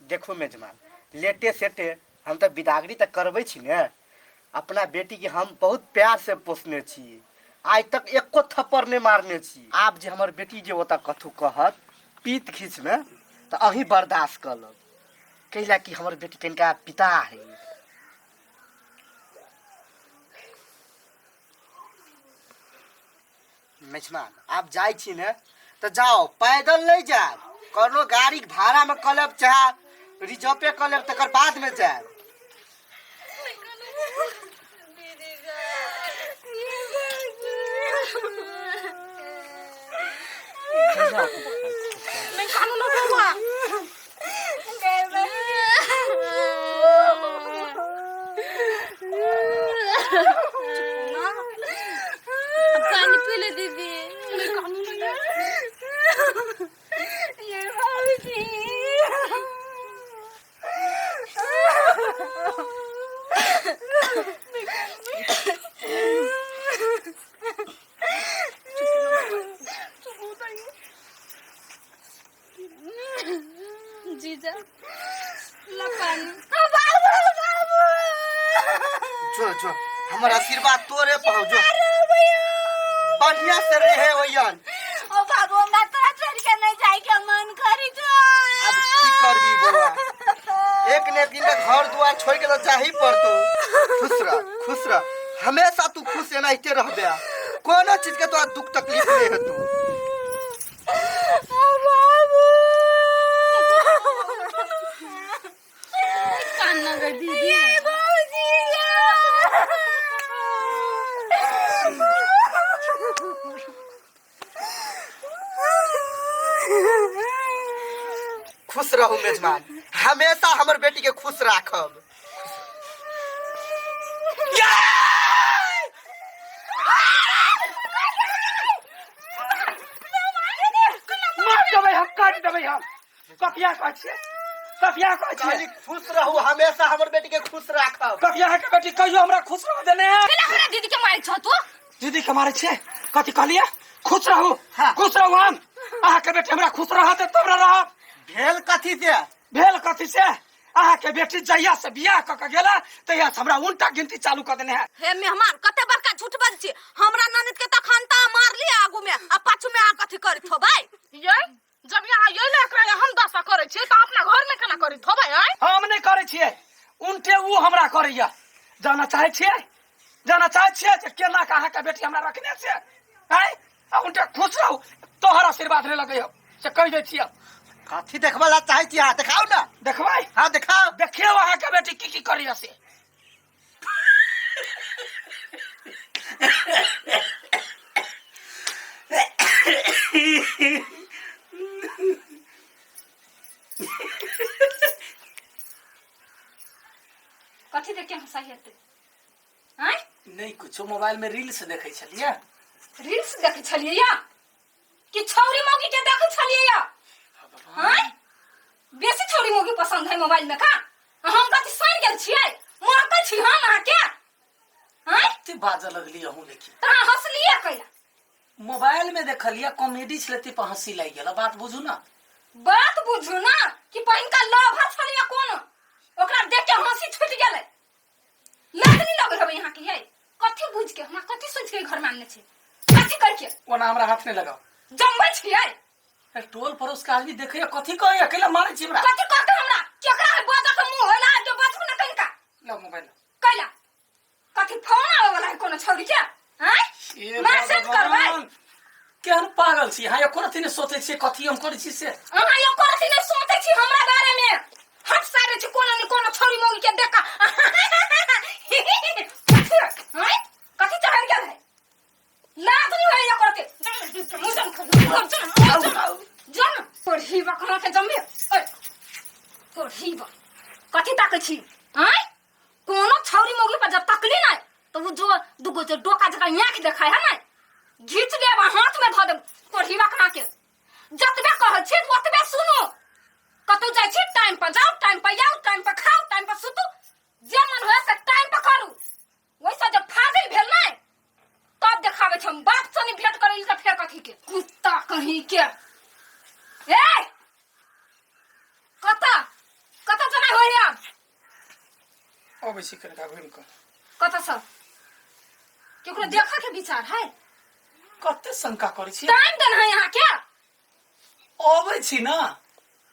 देखू मेजमान, लेटे सेटे हम तऽ बिदागरी तऽ करबै छी ने। अपना बेटीके हम बहुत प्यार से पोसने छी, आइ तक एको थप्पड़ नहि मारने छी। आब जे हमर बेटी जे ओतऽ कथू कहत पीत खींचमे तऽ अहीं बर्दाश्त कऽ लब, कैला कि हमर बेटी कनिका पिता है। मेजमान, आब जाइ छी ने तऽ जाओ, पैदल नहि जायब, कोनो गाड़ीके भाड़ामे कऽ लेब चाहे रिजर्वे कऽ लेब, तकर बादमे जायब। नहीं कानू ना बउआ। पानी पी ले दीदी। नहीं कानू ना यार। ये भाभी। जीजा ला पानी। बाबू बाबू। जो जो हमर आशीर्वाद तोरे पाओ, जो बढ़िया से रहे ओयन। ओ बाबू, हमरा तोरा छोड़ के नहीं जाए के मन करी जो। अब की करबी बउआ, एक ने एक दिन तऽ घर दुआर छोड़ के तऽ जाही पड़तो। खुश रह, खुश रह, हमेशा तू खुश एनाहिते रहबे, कोनो चीज के तोरा दुख तकलीफ नहीं हेतौ। बाबू कान लगे दीदी। ये बाबूजी। खुश रहू मेजमान, हमेशा हमर बेटी के खुश राखब। मार देबै हम, काटि देबै हम। कथिया कहै छियै? कथिया कहै छियै? खाली खुश रहू, हमेशा हमर बेटी के खुश राखब। कथिया के बेटी कहियो हमरा खुश रह देने है? केला हमरा दीदी के मारै छौ तू? दीदी के मारै छियै? कथी कहलियै? खुश रहू। हाँ। खुश रहू हम। अहाँ के बेटी हमरा खुश रहत तब ने रहब। भेल कथी से? भेल कथी से? अहाँ के बेटी जहिया से बियाह कऽ के गेला तहिया से हमरा उल्टा गिनती चालू कऽ देने है। हे मेहमान, कते बड़का झूठ बजै छी। हमरा ननद के तखन ता मारली आगू में आ पाछू में आ कथी करैत हो भाई? ये जब यहाँ ये ले एकरा हम दशा करै छियै तऽ अपना घर में केना करैत होबै? आँय, हम नहि करै छियै, उल्टे उ हमरा करैया। जाना चाहै छियै? जाना चाहै छियै जे केना के अहाँके बेटी हमरा रखने छै? आँय, आ उल्टे खुश रहू, तोहर आशीर्वाद नहि लगै हौ से कहि दै छियै। कथी देखबा ला चाहै छी अहाँ? देखाउ ने। देखबै? हाँ देखाउ। देखियौ अहाँके बेटी की की करैया से। कथी देख के हंसाई हेतै? आँय? नहि कुछो, मोबाइल में रील्स देखै छलियै। रील्स देखै छलियै या कि छौरी मौगी के देखै छलियै या? आँय, बेसी छौरी मौगी पसंद है मोबाइल में का? हम कथी सनि गेल छियै? महकै छी हम अहाँके? आँय? कते बाजऽ लगली अहूँ लेकिन। तऽ अहाँ हँसलियै कैला? मोबाइल में देखलियै कॉमेडी छलै ते पर हंसी लागि गेल। बात बुझू ना। बात बुझू ना कि पहिनका लभर छलियै कोनो, ओकरा देख के हंसी छूटि गेलै। लाज नहीं लगल हवे यहाँ के? ये कथी बुझ के हमरा कथी सोच के घर मानने छी? कथी करके? ओना हमरा हाथ नहीं लगाओ। जमबै छियै। ए, टोल पड़ोस के आदमी देखैया कथी कहैया, कैला मारै छी हमरा? कथी कहते हमरा? केकरा है बाजा के मुंह होला जो बाजू ना कनिका। लो मोबाइल। कैला कथी फोन आवे वाला है कोनो छौरी के? आँय, ए मैसेज करबै? भगवान, केहन पागल छी अहाँ, एको रत्ती नहि सोचै छियै कथी हम करै छी से। अहाँ एको रत्ती नहि सोचै छी हमरा बारे में। हट सारे छी कोनो ने कोनो छौरी मौगी के देख कथी? आँय, कथी चढ़ गेल है? लाज नहीं होय एको रत्ती। जम जम जम जम जम जम पढ़ी बकरा के जमे। ओए पढ़ी बा कथी ताकै छी? आँय, कोनो छौरी मौगी पर जब तकली नहीं तो वो जो दुगो जो डोका जका आँख देखाय है ना, घीच लेब आ हाथ में धऽ देब। पढ़ी बकरा के जतबे कहै छी ओतबे सुनू। कतौ जाइ छी टाइम पर जाउ, टाइम पर आउ, टाइम पर खाउ, टाइम पर सुतू, जे मन होय से टाइम पर करू। ओहिसँ जब फाजिल भेल नहि तब देखाबै छी हम। बाप से नहि भेंट करै तऽ फेर कथी के कुत्ता कहीं के। ए कतऽ अबै छी कनिका घुमि कऽ। कतऽ से केकरो देखऽ के विचार है? कते शंका करै छी। टाइम देना है अहाँ के। अबै छी ना।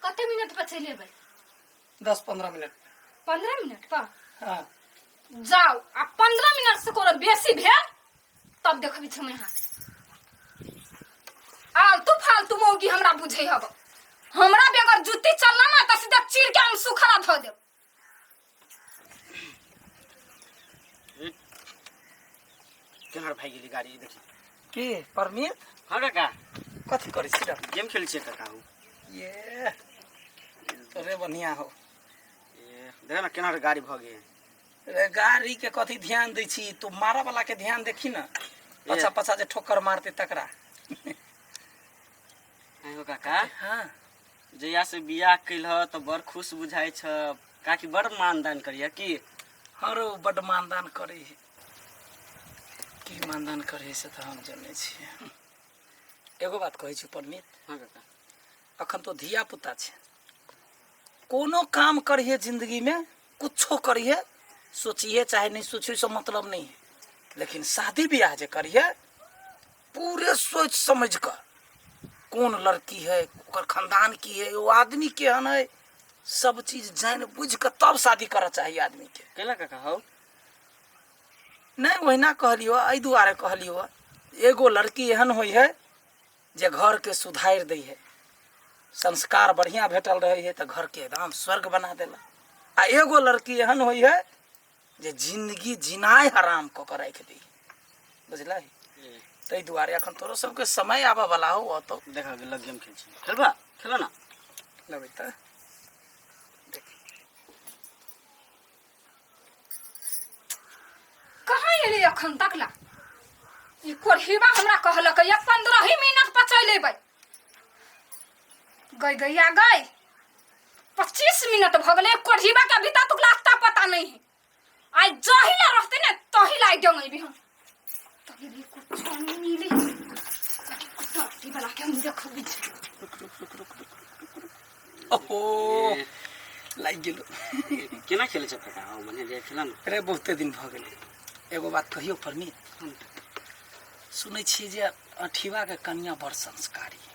कते मिनट पर चलि एबै? 10-15 मिनट। 15 मिनट पर? हाँ। जाओ, आ 15 मिनट से कोनो बेसी भेल तब देखबै छी हम यहाँ। आलतू फालतू मौगी हमरा बुझै हब। हमरा बेगर जुत्ती चलना ना तऽ सीधा चीर के हम सुखड़ा धऽ देब। केहर भागि गेली गाड़ी देखी। के परमित? हाँ काका। कथी करै छी रे? गेम खेलै छियै काका हूँ। ये तोरे बढ़िया हो। ए देख ना केना गाड़ी भऽ गेल। रे गाड़ी के कथी ध्यान दै छी तू, मारा वाला के ध्यान देखी ना, पछा पछा जे ठोकर मारते तकरा। आँय काका। हाँ। जहिया से बियाह कैल ह तऽ बड़ खुश बुझाइ छ काकी, बड़ मानदान करिय की? हाँ रो, बड मानदान करे है। की मानदान करे है से तऽ हम जनै छियै। एगो बात कहै छी परमित। हाँ काका। अखन तो धिया पुता छै, कोनो काम करिहे जिंदगी में, कुछो करिहे, सोचिए चाहे नहीं सोचिए से मतलब नहीं है, लेकिन शादी ब्याह जे करिहे पूरे सोच समझ कर, कोन लड़की है, ओकर खानदान की है, वो आदमी केहन है, सब चीज जान बुझ के तब शादी करऽ चाहिए आदमी के। केला काका हौ? नहीं ओहिना कहलियो, एहि दुआरे कहलियो, एगो लड़की एहन होइ है जे घर के सुधारि दै है, संस्कार बढ़िया भेटल रहे है तऽ घर के एकदम स्वर्ग बना देला, आ एगो लड़की एहन होइ है जे जिंदगी जिनाय हराम कऽ के राखि दै है, बुझलै? ताहि दुआरे अखन तोरो सबके समय आबऽ वाला हो अतौ। देख गेल गेम खेल छी, खेलबा? खेल ना। लेबै तऽ कहाँ एलै अखन तक ला ई कोढ़ीबा? हमरा कहलक ये 15 ही मिनट पर चलि एबै। गई गैया गई, 25 मिनट भऽ गेलै, कोढ़ीबा के अभी तक लास्ता पता नहीं है। आइ जही ला रहते ने तही ला डंगेबी हम, तभी भी कुछ नहीं मिली। कुत्ता वाला के हम देखबी छी। ओहो लागि गेलो। केना खेलै छ काका हौ? बढ़िया जे खेला ना। अरे बहुते दिन भऽ गेलै। एगो बात कहियौ परमित, सुनै छियै जे अठीबाके कनिया बड़ संस्कारी है।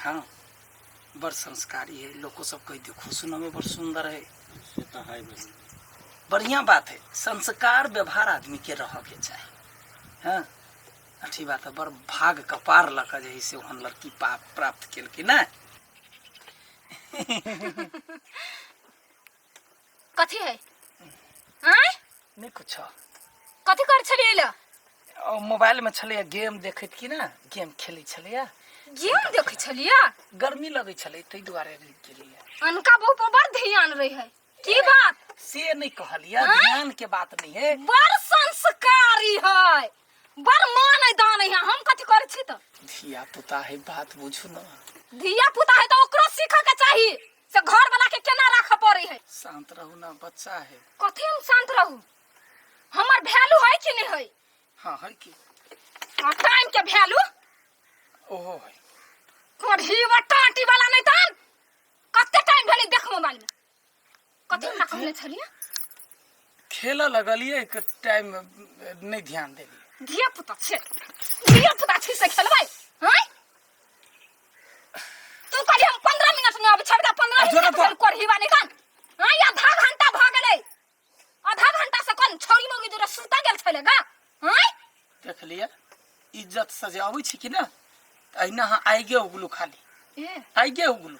हाँ बड़ संस्कारी है, लोको सब कहि देखो सुनमे बड़ सुंदर है। से तऽ है बढ़िया। बढ़िया बात है, संस्कार व्यवहार आदमी के रह के चाही। हाँ अठीबा तऽ बड़ भाग कपार लऽ कऽ जे है से ओहन लड़की प्राप्त केलकै ने। कथी है? आँय? नहि कुछो। कथी कर छलियै ला? ओ मोबाइल में छलैया गेम देखैत की ना, गेम खेलै छलैया। गेम देखै छलियै? गर्मी लगै छलै ताहि दुआरे रुकि गेलियै। अनका बहु पर बड़ ध्यान रहे है, की बात? से नहीं कहलियै, आँय? ध्यान के बात नहीं है। बड़ संस्कारी है, बड़ मान दान है। हम कथी करै छी तऽ? धिया पुता है, बात बुझू ना। धिया पुता है तऽ ओकरो सीखऽ के चाही से घर वाला के केना राखऽ पड़े है। शांत रहू ना, बच्चा है। कथी हम शांत रहू? हमर वैल्यू है कि नहीं है? हाँ है की। आ टाइम के वैल्यू? ओहो है। कढ़ी व टाटी वाला नहीं तहन कते टाइम भेलै देख मोबाइल में। कथी हमरा कहने छलियै? खेलऽ लगलियै के टाइम नहीं ध्यान देलियै। धिया पुता छै, धिया पुता छै से खेलबै? हैं तू कहली हम 15 मिनट में आबै छबड़ा, 15 जोरे मिनट भेल कोढ़ी वाली कन। हैं आधा घंटा भऽ गेलै, आधा घंटा से कोन छौरी मौगी जोरे सुता गेल छलै गा? हैं देख लिअ इज्जत से जे अबै छी कि ना, तऽ अहिना अहाँ आइगे उगलू खाली। ए आइगे उगलू।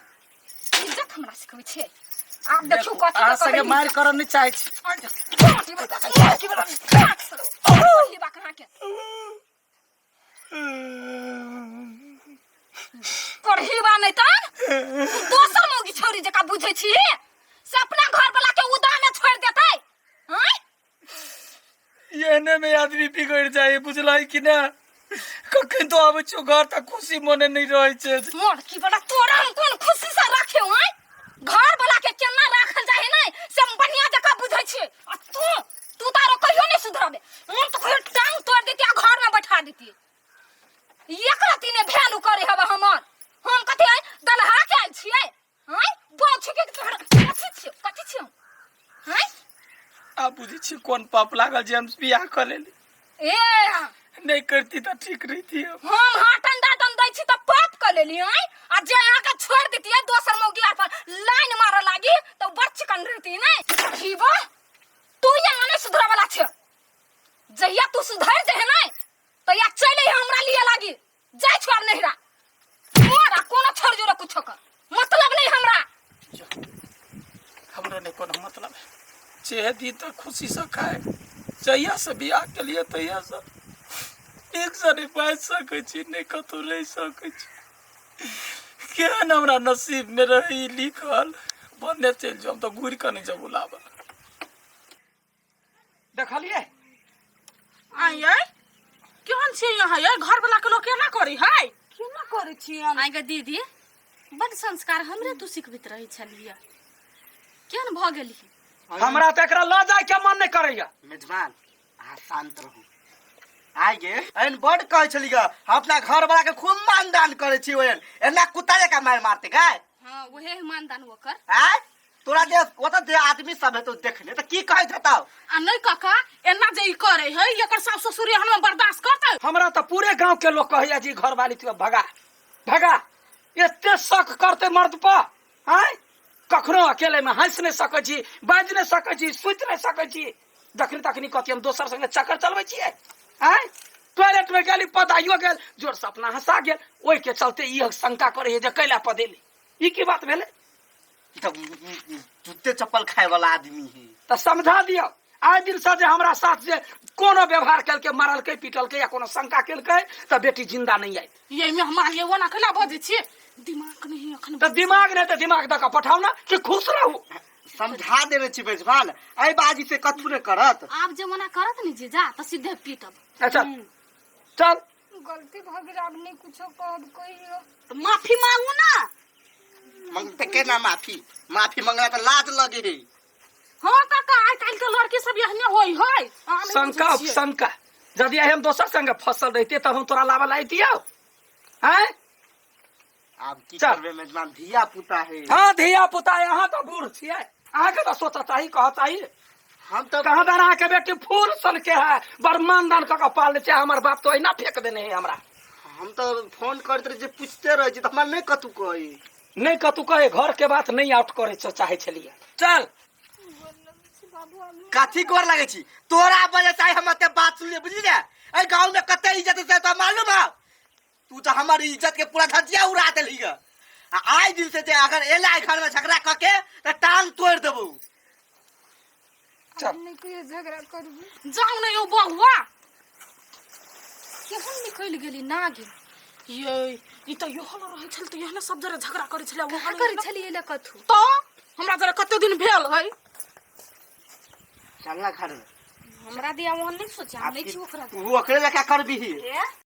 इज्जत हमरा सिखबै छै? आब देखियौ कथी अहाँ संगे मारि करऽ नहि चाहै छी। कढ़ीबा नहीं तन दोसर मौगी छौरी जका बुझै छी से अपना घर वाला के उदा में छोड़ देतै? हैं एहने में आदमी बिगड़ जाए, बुझलै कि ना? कखन तो आबै छियौ घर तऽ खुशी मने नहि रहै छै। मोर की बड़ा तोरा हम कोन खुशी से राखे हैं? घर वाला के केना राखल जाए नहीं से हम बढ़िया जका बुझै छी, आ तू तू तारो कहियो नहीं सुधरबे। हम तो कहियो टांग तोड़ देती आ घर में बैठा देती। एक रति ने वैल्यू करे हवा हमर। हम कथी है दलहा के आयल छियै? हैं बाउ छिके तोहर कथी छियै? कथी छियै? हैं? आब बुझै छी कोन पाप लागल जे हम बियाह कऽ लेली। ए नहि करती तऽ ठीक रहिती हम। हम हाटन डाटन दै छी तऽ पाप कऽ लेली आँय, आ जे अहाँके छोड़ि देतियै दोसर मौगी आर पर लाइन मारऽ लागी तऽ बड़ चिकन रहती नै। जीवा तू यहाँ नहि सुधरऽ वाला छै, जहिया तू सुधरि जेहे नै तहिया चलि अइहे हमरा लिए लागी। जाइ छौ आब नहिरा, मोर आ कोनो छोड़ जोड़ कुछो कर मतलब नहीं हमरा। हमरो नहीं कोनो मतलब है, जे दी तो खुशी से खाए। जहिया से बियाह के लिए तहिया से नीक से नहीं बाजि सकै छी, नहीं कतौ रहि सकै छी। केहन हमरा नसीब में रही लिखल, बने चलि जाउ, हम तऽ घुरि कऽ नहि जब लाबऽ। देखलियै आइ केहन छियै अहाँ यै? घर वाला के लोग केना करी है? केना करै छियै? आइ गे दीदी, बड संस्कार हमरे तू सिखबैत रहै छलियै, केहन भऽ गेली? हमरा तऽ एकरा लऽ जाय के मन नहि करैया। मेजबान अहाँ शांत रहू। आइ गे एहन बड कहै छली ग, हम अपना घर वाला के खूब मानदान करै छी, ओहन एना कुत्ता जकाँ मारि मारते गाय। हाँ उहे मानदान ओकर। आय तोरा जे ओतऽ जे आदमी सब हेतौ देखने तऽ की कहैत हेतौ? आ नहि काका, एना जे ई करे है, एकर सास ससुर एहन बर्दाश्त करतै? हमरा तऽ पूरे गांव के लोग कहैया जी घरवाली के भगा भगा, एते शक करते मर्द पर। आय कखनो अकेले में हंस नहीं सकै छी, बाजि नहीं सकै छी, सुति नहीं सकै छी। जखनी तखनी कथी हम दोसर संगे चक्कर चलबै छियै? आय टॉयलेट में गेली, पदाइयो गेल, जोर से अपना हंसा गेल, ओहि के चलते ई शंका करे है जे कैला पदेली। ई की बात भेलै? ई तऽ जूते चप्पल खाय वाला आदमी है। तऽ समझा दियौ आइ दिन से जे हमरा साथ जे कोनो व्यवहार केलकै, मारलकै पीटलकै या कोनो शंका केलकै तऽ बेटी जिंदा नहि आयत। ये मेहमान ये ओना केना बजै छियै? दिमाग नहीं अखन। तऽ दिमाग नहि तऽ दिमाग दऽ कऽ पठाउ ने कि खुश रहू। समझा देने छी मेजबान, एहि बाजी से कथू ने करत। आब जे ओना करत ने जीजा तऽ सीधे पीटब। अच्छा चल। गलती भऽ गेल, आब नहि कुछो कहब कहियो। तऽ माफी मांगू ना। मंगते केना माफी? माफी मंगला तऽ लाज लगे है। हाँ काका, आइ काल्हि के लड़की सब एहने होय है। अहाँ नहि शंका बुझै छियै। शंका यदि आइ हम दोसर संगे फसल रहिते तब हम तोरा लाबऽ लाइतियौ। आँय आब की चल। करबै मेजबान, धिया पुता है। हाँ धिया पुता है, अहाँ तऽ बूढ़ छियै, अहाँके तऽ सोचऽ चाही, कहऽ चाही। हम तऽ कहाँ दान अहाँके बेटी फूल सन के है, बड़ मानदान कऽ कऽ पालने छै। हमर बाप तऽ ओहिना फेंक देने है हमरा। हम तऽ फोन करैत रहै छी, पूछते रहै छी, तऽ हमरा नहि कतू कहै। नहि कतू कहे, घर के बात नहि आउट करे चाहै छलियै। चल। कथी गोर लगै छी? तोरा वजह से आइ हम एते बात सुनलियै, बुझली ने? एहि गाँव में कते इज्जत छै तो मालूम है? तू तो हमर इज्जत के पूरा धज्जिया उड़ा देलही ग। आ आइ दिन से जे अगर एला घर में झगड़ा कऽ के तऽ टांग तोड़ि देबौ। चल। नहि कहियो झगड़ा करबू। जाउ ने यौ बौआ। केहन निकलि गेली नागिन। ये ई तऽ इहो रहै छल तऽ एहने सब जरे झगड़ा करै छलै। कहाँ करै छलियै एले कथू? तऽ हमरा जरे कते दिन भेल है। चल ना घर में। हमरा दिया ओहन नहि सोचे, हम नहि छी ओकरा। तू ओकरे लेखा करबिही। ए?